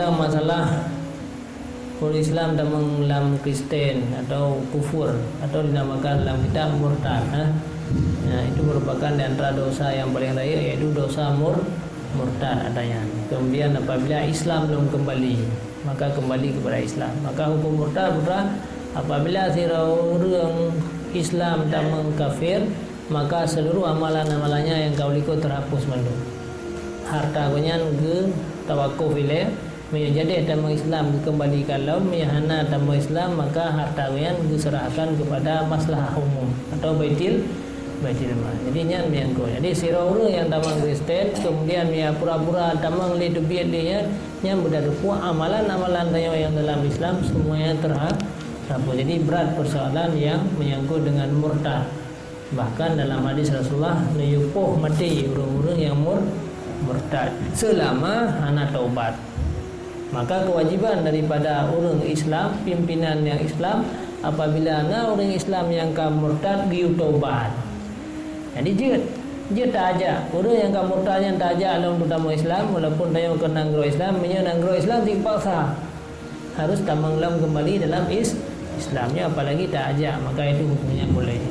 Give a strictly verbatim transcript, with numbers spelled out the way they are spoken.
Masalah ureuëng Islam tamong lam Kristen atau kufur atau dinamakan dalam kitab murtad, ha? Ya, itu merupakan di antara dosa yang paling raya, yaitu dosa mur-, murtad adanya. Kemudian apabila Islam belum kembali, maka kembali kepada Islam. Maka hukum murtad putra apabila sidroe ureuëng Islam tamong kafir, maka seluruh amalan-amalannya yang ka likot terhapus mandum. Harta gobnyan geu tawakuf ilée, meunyoe jadeh tamong Islam geukeumbalikan lom, meunyoe hana tamong Islam maka harta gobnyan geuserahkan kepada maslahah umum atau baitil, baitil mal. Jadi nyan meunyoe keu. Jadi sidroe ureuëng nyang tamong Kristen, kemudian meunyoe pura-pura tamong lé teubiet lé nyan, nyan beudatupu amalan-amalan tanyoe nyang dalam Islam semuanya terha-, terhapus. Jadi brat persoalan yang menyangkut dengan murtad. Bahkan dalam hadis Rasulullah, neuyue poh maté ureuëng-ureuëng nyang mur-, murtad selama hana taubat. Maka kewajiban daripada ureuëng Islam, pimpinan nyang Islam, apabila na ureuëng Islam nyang ka murtad geuyue taubat. Jadi jeuet, jeuet taajak ureuëng nyang ka murtad nyan, taajak lom tamong Islam, walaupun tanyoe kon nanggroe Islam, meunyoe nanggroe Islam dipaksa harus tamong lom kembali dalam is-, Islam nyoe, apalagi taajak, maka itu hukumnya boleh.